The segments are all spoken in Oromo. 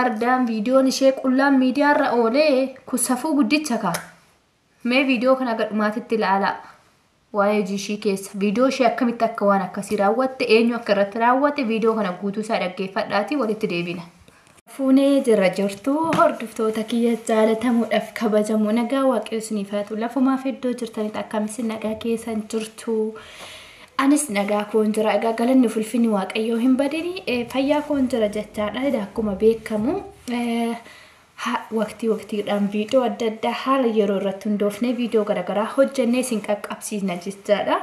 Wardaan viidiyoon ishee qullaan miidiyaarra oolee kun safuu guddicha kaa. Mee viidiyoo kana aga dhumaatitti ilaalaa. Waa'ee hojii ishii keessa viidiyoo ishee akkamitti akka waan akkasii raawwatte, eenyu akka irratti raawwate, viidiyoo kana guutuu isaa dhaggeeffadhaatii walitti deebina. Fuunee jira jirtu hordoftoota kiyya jaalatamuudhaaf kabajamoo, nagaa Waaqayyo isiniif haa ta'u. Lafumaaf iddoo jirtanitti akkamitti nagaa keessan jirtu? Anis nagaa koon jira. Egaa galanni fulfinni Waaqayyoo hin badini, fayyaa koon jira jechaadha. Egaa akkuma beekamu waqtii waqtiidhaan viidiyoo adda addaa haala yeroo irratti hundoofnee viidiyoo garaagaraa hojjennee isin qaqqabsiisna jechaadha.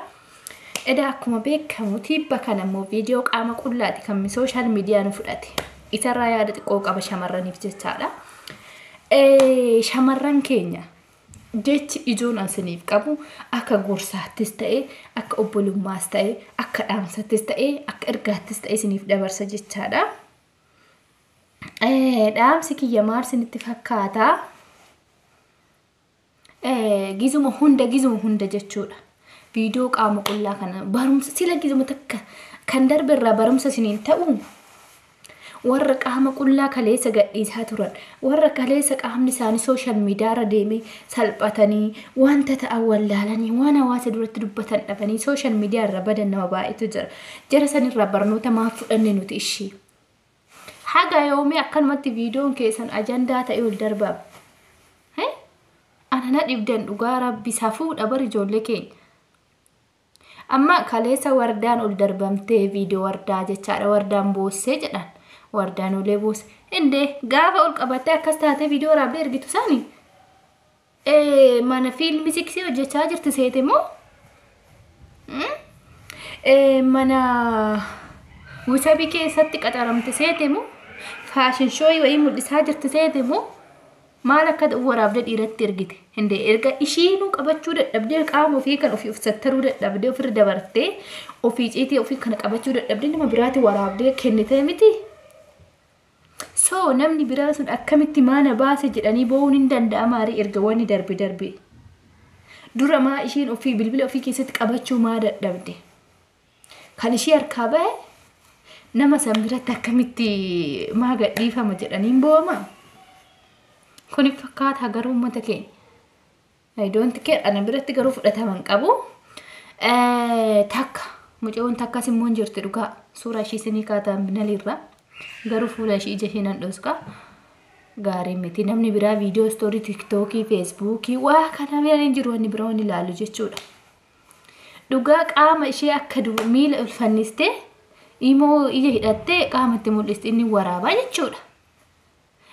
Edaa akkuma beekamu tibba kana immoo viidiyoo qaama qullaati kan social media nu fudhate. Isarraa yaada xiqqoo qaba shamarraniif jechaadha. Shamarran keenya, jechi ijoon asiniif qabu akka gorsaattis ta'e, akka obbolummaas ta'e, akka dhaamsattis ta'e, akka ergaattis ta'e isiniif dabarsa jechaadha. Dhaamsi kiyya maal isinitti fakkaata? Gizuma hunda, gizuma hunda jechuudha. Viidiyoo qaama qullaa kana barumsa sila gizuma takka kan darbe irraa barumsa isiniin ta'u, warra qaama qullaa kaleessa gadhiisaa turan, warra kaleessa qaamni isaanii social media irra deemee salphatanii, wanta ta'an wallaalanii, waan hawaasa duratti dubbatan dhabanii social media irra badan nama baay'eetu jira. Jara sanirraa barnoota maaf fudhanne nuti ishii? Haga yoomii akkanumatti viidiyoon keessan ajandaa ta'e ol darbaa? Ana na dhibdan, dhugaa Rabbi, safuudha bar ijoollee keenya. Amma kaleessa Wardaan ol darbamtee, viidiyoo Wardaa jechaadha. Wardaan boossee jedhan. Wardaan olee boosse. Indee gaafa ol qabattee akkas taatee viidiyoo waraabdee ergitu sani mana fiilmii siksii hojjechaa jirti seete moo? Mana wisabii keessatti qaxaramte seete moo? Fashion show wayii mul'isaa jirti seete moo? Maal akka waraabdee dhiiratti ergite? Indee erga ishiinuu qabachuu dadhabdee, qaama ofii kan ofii of sattaruu dadhabdee, ofirra dabartee ofii ciitii ofii kana qabachuu dadhabdee, nama biraatti waraabdee kennitee miti? So namni biraa sun akkamitti maana baase jedhanii boo'uun hin danda'amaarii erga wanni darbe darbe? Dura maa ishiin ofii bilbila ofii keessatti qabachuu maa dadhabde? Kan ishii harkaa bahe nama san biratti akkamitti maa gadhiifama jedhanii hin boo'amaa? Kuni fakkaata garuu uummata keenya. I don't care, ana biratti garuu fudhatama hin qabu. Takka mucayyoon takkas immoo hin jirti dhugaa, suuraa ishii isinii kaataan binaliirra, garuu fuula ishii ija ishee nan dhoska. Gaarii miti, namni biraa viidiyoo story TikTokii, Facebookii waa kana bira hin jiru, wanni biraa wanni ilaalu jechuudha. Dhugaa qaama ishee akka miila ol fannistee immoo ija hidhattee qaama itti mul'isti, inni waraabaa jechuudha.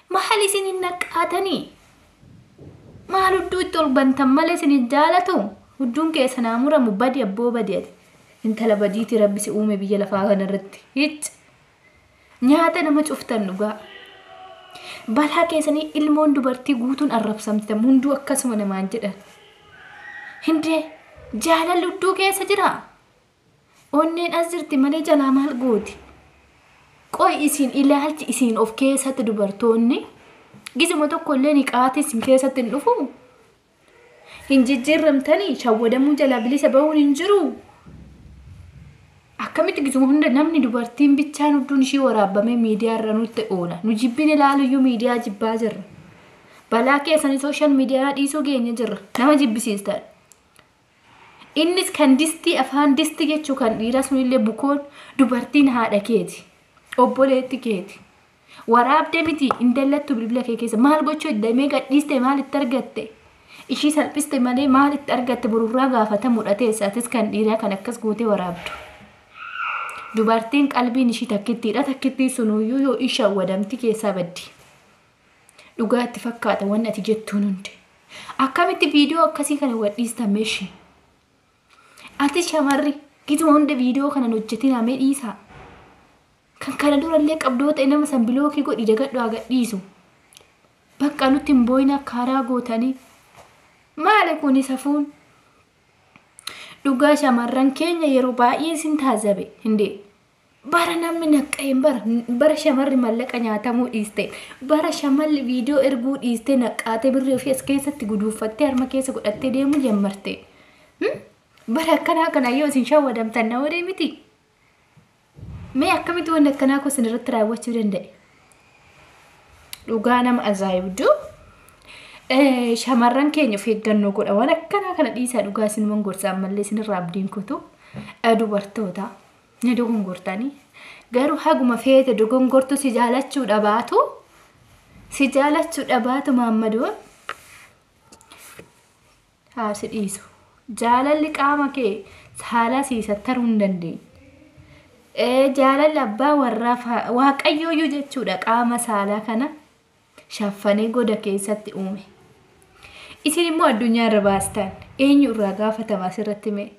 Maal isin hin naqqaatanii? Maal hudduu itti ol bantan malee isin hin jaalatu? Hudduun keessa naa muramu, badi abboo, badi ati. Intala badiiti Rabbi si uume biyya lafaa kanarratti. Hicci. Nyaata nama cuftan dhugaa. Balaa keessanii ilmoon dubartii guutuun arrabsamte, hunduu akkasuma namaan jedhan. Hindee jaalalli hudduu keessa jira. Onneen as jirti malee jalaa maal gooti? Qoy, isin ilaalchi isin of keessatti dubartoonni gizuma tokko illee niqaati isin keessatti hin dhufu. Hin jijjiiramtanii shawwadamuu jalaa bilisa bahuun hin jiru. Akkamitti gizuma hunda namni dubartiin bichaan hudduun ishii waraabamee miidiyaa irra nutti oola? Nu jibbin ilaaluyyuu miidiyaa jibbaa jirra. Balaa keessanii social media dhiisuu keenya jirra. Nama jibbisiistan. Innis kan distii afaan distii jechuu kan dhiiraa sunillee bukoon dubartiin haadha keeti. Obboleetti keeti. Waraabdee miti hin dallattu, bilbila kee keessa maal gochuu damee gadhiiste, maal itti argatte? Ishii salphiste malee maal itti argatte? Borurraa gaafatamuudha teessa atis kan dhiiraa kan akkas gootee waraabdu. Dubartiin qalbiin ishii takkittiidha. Takkittii sunuyyuu yoo isha wadamti keessaa baddi. Dhugaa itti fakkaata wanni ati jettuun hundi. Akkamitti viidiyoo akkasii kana gadhiistan meeshii? Ati shamarri gituma hunda viidiyoo kana hojjetin hamee dhiisaa. Kan kana durallee qabdoo ta'e nama san block godhi, dagadhu, haa gadhiisu. Bakka nutti hin boo'in akka haaraa gootanii. Maali kuni safuun? Dhugaa shamarran keenya yeroo baay'ee isin taazabe hindee. Bara namni naqqa'een, bara shamarri mallaqa nyaatamuu dhiiste, bara shamarri viidiyoo erguu dhiiste, naqqaatee birrii ofii as keessatti guduunfattee harma keessa godhattee deemuu jammarte. Bara akkanaa kana yoo isin shawwadamtan na waree miti. Mee akkamitti wanni akkanaa kun isin irratti raawwachuu danda'e? Dhugaa nama ajaa'ibdu. Shamarran keenya of eeggannoo godha. Waan akkanaa kana dhiisaa dhugaa isin gorsa ammallee isinirraa abdiin kutu. Dubartoota ni dogongortanii. Garuu haguma feete dogongortu si jaalachuu dhabaatu. Si jaalachuu dhabaatu Maammadoon haa si dhiisu. Jaalalli qaama kee saalaa sii sattaruu hin dandeenye. Jaalalli abbaa warraa waaqayyooyyuu jechuudha qaama saalaa kana shaffanee goda keessatti uume. Isin immoo addunyaa irra baastan eenyu irraa gaafatama asirratti mee?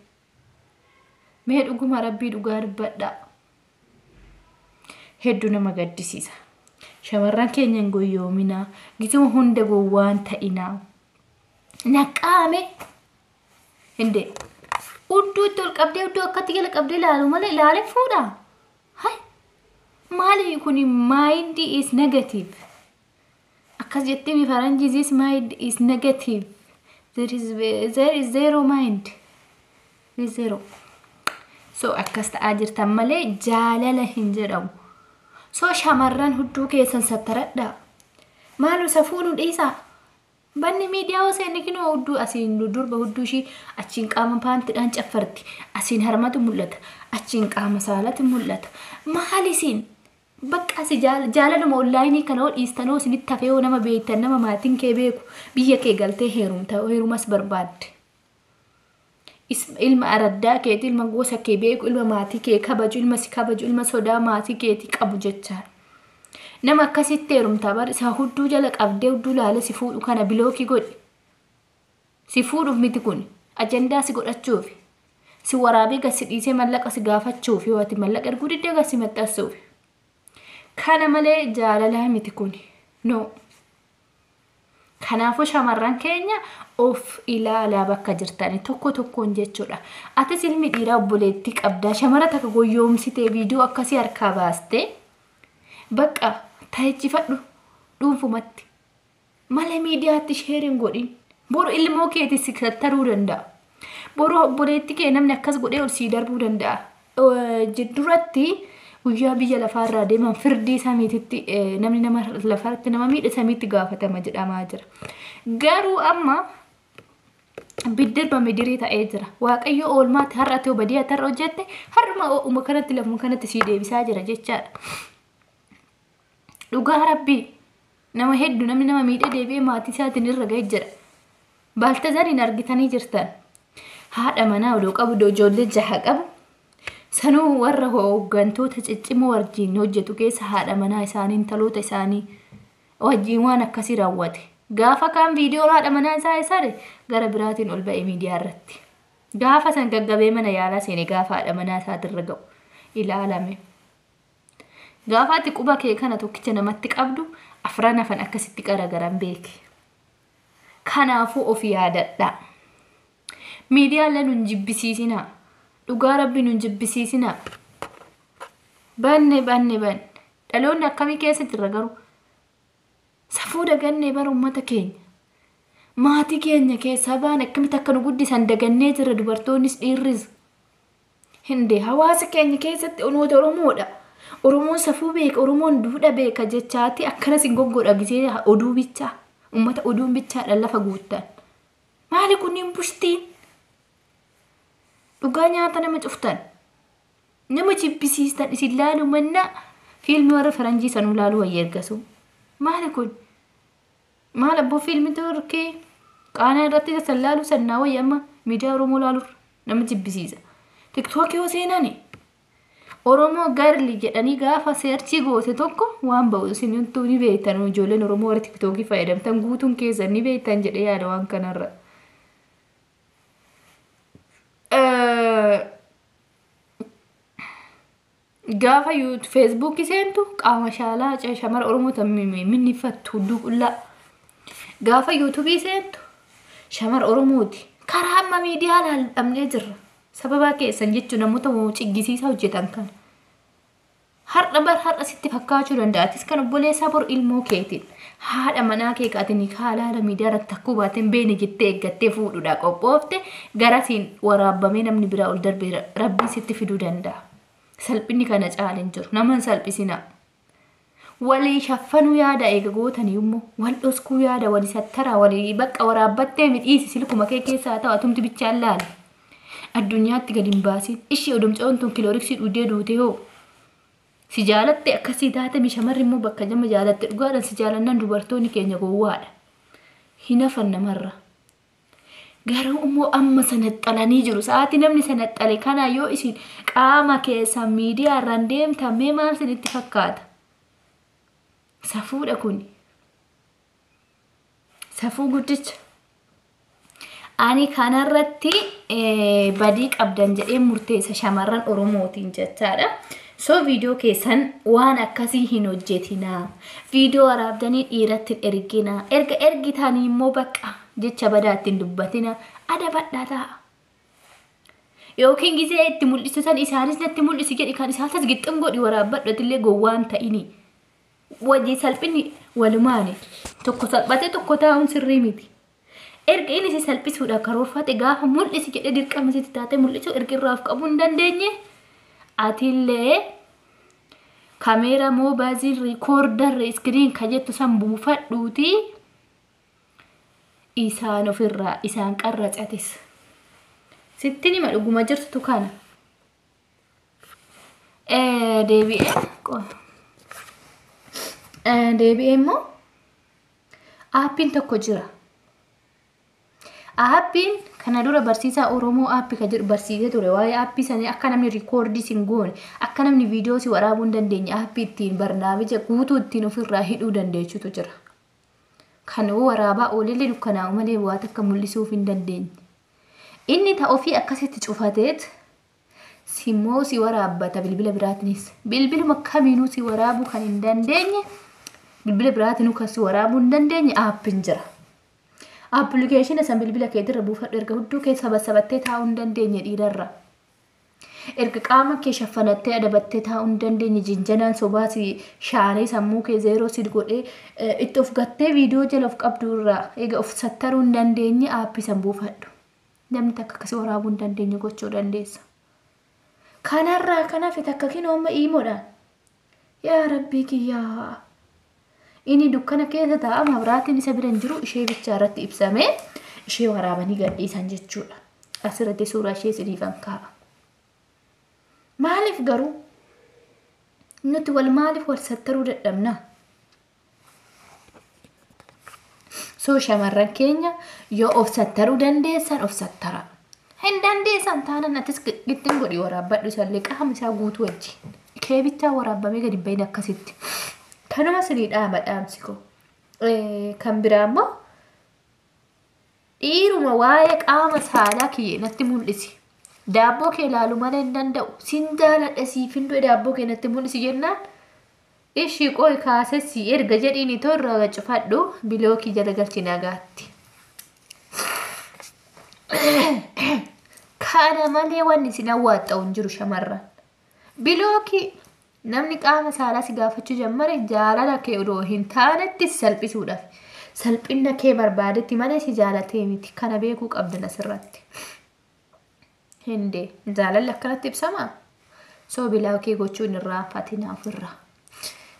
Mee dhuguma rabbii dhugaa dubbadhaa. Hedduu nama gaddisiisa. Shamarran keenya hin goyyoominaa. Gizuma hunda gowwaan ta'inaa. Naqaame. Hindee. Hudduu itti ol qabdee hudduu akkatti jala qabdee ilaalu malee ilaalee fuudha. Hai. Maali kuni mind is negative. Akkas jettee mi faranjii this mind is negative. There is zero mind. There is zero. So akkas ta'aa jirtan malee jaalala hin jedhamu. So shamarran hudduu keessan sattaradhaa. Maalu safuu nu dhiisaa. Banni miidiyaa hoseen kinoo hudduu asiin durba hudduu ishii achiin qaama paantiidhaan caffarti. Asiin harmatu mul'ata. Achiin qaama saalatu mul'ata. Maal isiin? Bakka asi jaalaluma onlaayinii kana hoo dhiistanoo isinitti hafee hoo nama beektan nama maatiin kee beeku biyya kee galtee heerumta heerumas barbaadde. Ilma araddaa keeti, ilma gosa kee beeku, ilma maatii kee kabaju, ilma si kabaju, ilma sodaa maatii keetii qabu jechaadha. Nama akkasitti heerumtaa bar isa hudduu jala qabdee hudduu laale si fuudhu kana block godhi. Si fuudhuuf miti kun ajandaa si godhachuuf. Si waraabee gad si dhiisee mallaqa si gaafachuuf yoo ati mallaqa erguu diddee gad si maxxansuuf. Kana malee jaalalaa miti kun. No. Kanaafuu shamarran keenya of ilaalaa bakka jirtani tokko tokkoon jechuudha. Atis ilmi dhiiraa obboleettii qabdaa shamara takka goyyoomsitee viidiyoo akkasii harkaa baastee bakka taa'echifadhu dhuunfumatti. Malee miidiyaatti share hin godhin. Boru ilmoo keetii si kattaruu danda'a. Boru obboleettii kee namni akkas godhee ol sii darbuu danda'a. Duratti guyyaa biyya lafaarraa deeman firdii samiititti namni nama lafarratti nama miidhe samiitti gaafatama jedhamaa jira. Garuu amma biddirba midirii ta'ee jira. Waaqayyo oolmaatti har'a ta'u badii har'a hojjette har'uma uma kanatti lafuma kanatti sii deebisaa jira jechaadha. Dhugaa rabbii nama hedduu namni nama miidhee deebi'ee maatii isaatiin irra ga'ee jira. Baaltazariin argitanii jirtan. Haadha manaa odoo qabu ijoollee jaha qabu. Sanuu warra hooggantoota ciccimoo wajjin hojjetu keessa haadha manaa isaanii intaloota isaanii wajjin waan akkasii raawwate. Gaafa kaan viidiyoon haadha manaa isaa isare gara biraatiin ol ba'e miidiyaa irratti. Gaafa san gaggabee mana yaalaa seene gaafa haadha manaa isaatirra ga'u ilaalame. Gaafa ati quba kee kana tokkicha namatti qabdu afran hafan akkasitti garagaran beeki. Kanaafuu of yaadadhaa. Miidiyaalee nun jibbisiisinaa. Dhugaa rabbi nun jibbisiisinaa. Banne banne banne. Dhaloonni akkamii keessa jirra garuu? Safuu dagannee bara uummata keenya. Maatii keenya keessaa baan akkamitti akka nu guddisan dagannee jirra dubartoonnis dhiirris. Hindee hawaasa keenya keessatti onoota Oromoodha. Oromoon safuu beeka, Oromoon duudha beeka jechaati akkanas hin goggodha gisee oduu bichaa. Uummata oduun bichaadhaan lafa guuttan. Maali kunniin bushtiin? Dhugaa nyaata nama cuftan. Nama jibbisiistan isin laalu mannaa fiilmii warra faranjii sanuu laaluu wayya ergasu. Maali kun? Maal abboo fiilmii Turkii qaanaa irratti san laalu sannaa wayya amma miidiyaa Oromoo laalurra nama jibbisiisa. Tiktookii yoo seenani Oromoo girl jedhanii gaafa search goote tokko waan ba'u isinittuu ni beektan ijoolleen Oromoo warra tiktookii fayyadamtan guutuun keessan ni beektan jedhee yaada waan kanarra. Gaafa feesbuukii seentu qaama shaalaa shamara Oromoo tan minnifattu hudduu qullaa. Gaafa yuutuubii seentu shamara Oromooti. Karaa amma miidiyaa laallamnee jirra. Sababa keessan jechuun namoota ciggisiisaa hojjetan kana. Har'a bar har'a sitti fakkaachuu danda'a. Atis kan obboleessaa bor ilmoo keetiin. Haadha manaa kee kaatiin haalaala miidiyaa irratti takkuu baateen beene jettee eeggattee fuudhuudhaa qophoofte garasiin waraabamee namni biraa ol darbee rabbiin sitti fiduu danda'a. Salphinni kana caala hin jiru. Nama hin salphisinaa. Walii shaffanuu yaada eega gootanii immoo wal dhoskuu yaada walii sattaraa walii bakka waraabbattee midhiisi silkuma kee keessaa ta'u atumti bichaan laala. Addunyaatti gadi hin baasin. Ishii odumcoon tun kilooriksii dhugdee duute hoo. Si jaalatte akkasii taate shamarri immoo bakka jama jaalatte dhugaadhaan si jaalannaan dubartoonni keenya gowwaadha. Hin hafan namarra. Garuu immoo amma sanaxxalanii jiru. Sa'aatii namni sanaxxale kana yoo isin qaama keessan miidiyaa irraan deemtan mee maal isinitti fakkaata? Safuudha kuni. Safuu guddicha. Ani kanarratti badii qabdan jedhee murteessa shamarran Oromootiin jechaadha. So viidiyoo keessan waan akkasii hin hojjetinaa. Viidiyoo waraabdanii dhiiratti hin erginaa. Erga ergitanii immoo bakka jecha badaa ittiin dubbatina. Adabadhaa ta'a. Yookiin gizee itti mul'isu san isaanis natti mul'isi jedhi kan isaanis gixxin godhi waraabbadhu illee gowwaan ta'ini. Wajji salphinni walumaani. Tokko salphatee tokko taa'uun sirrii miti. Erga inni si salphisuudhaaf karoorfate gaafa mul'isi jedhee dirqama sitti taatee mul'isu erga irraa of qabuu hin dandeenye atillee kaameeraa moobaayilii riikoordarra iskiriin ka jettu san buufadhuuti isaan ofirraa isaan qarracatis. Sitti nima dhuguma jirtu kana. Deebi'ee immoo aappiin tokko jira. Aappiin kana dura barsiisaa Oromoo aappii kan jedhu barsiisee ture. Waa'ee aappii sanii akka namni riikoordii sin goone, akka namni viidiyoo si waraabuu hin dandeenye aappii ittiin barnaamija guutuu ittiin ofirraa hidhuu dandeechutu jira. Kan waraabaa oolillee dukkanaa'u malee waan takka mul'isuuf hin dandeenye. Inni ta ofii akkasitti cufateet simmoo si waraabbata bilbila biraatiinis. Bilbiluma kamiinuu si waraabuu kan hin dandeenye, bilbila biraatinuu kan si waraabuu hin dandeenye aappiin jira. Appilikeeshina san bilbila keetirra buufadhu erga hudduu kee sabasabattee taa'uu hin dandeenye dhiirarra. Erga qaama kee shaffanattee adabattee taa'uu hin dandeenye jinjanaan sobaa si shaanee sammuu kee zeeroo si godhee itti of gattee viidiyoo jala of qabdu irraa eega of sattaruu hin dandeenye aappii san buufadhu. Namni takka akkasii waraabuu hin dandeenye gochuu dandeessa. Kanarraa kan hafe takka kinoo amma iimoodhaan. Yaa Rabbii kiyyaa. Inni dukkana keessa taa'a mabraatiin isa bira hin jiru ishee bichaa irratti ibsamee ishee waraabanii gadhiisan jechuudha. Asirratti suuraa ishee isiniifan kaa'a. Maaliif garuu nuti wal maaliif wal sattaruu dadhabna? So shamarran keenya yoo of sattaruu dandeessan of sattara. Hin dandeessan taanaan atis gittin godhi waraabbadhu isallee qaama isaa guutuu wajjin. Kee bichaa waraabbamee gadi bahin akkasitti. Kanuma sinii dhaama dhaamsi koo. Kan biraa immoo dhiiruma waa'ee qaama saalaa kiyye natti mul'isi. Daabboo kee ilaaluu malee hin danda'u. Sin jaaladha siif hin du'e daabboo kee natti mul'isi jennaan. Ishii qoy kaasessi erga jedhiin itoo irraa cufadhu bilookii jala galchi nagaatti. Kana malee wanni isin awwaaxxa'u hin jiru shamarran. Bilookii namni qaama saalaa si gaafachuu jammare jaalala kee odoo hin taanetti salphisuudhaaf. Salphina kee barbaadetti malee si jaalatee miti. Kana beekuu qabdan asirratti. Hindee jaalalli akkanatti ibsamaa? So bilookii gochuun irraanfatinaa ofirraa.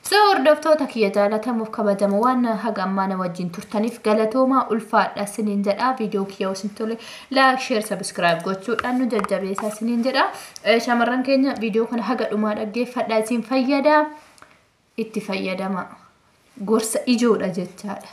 So hordoftoota kiyya jaalatamuuf kabajamu waan haga ammaa na wajjin turtaniif galatoomaa ulfaadha siniin jedha. Viidiyoo kiyya isin tole like, share, subscribe gochuudhaan nu jajjabeessaa siniin jedha. Shamarran keenya viidiyoo kana haga dhumaa dhaggeeffadhaa isin fayyada. Itti fayyadama. Gorsa ijoodha jechaadha.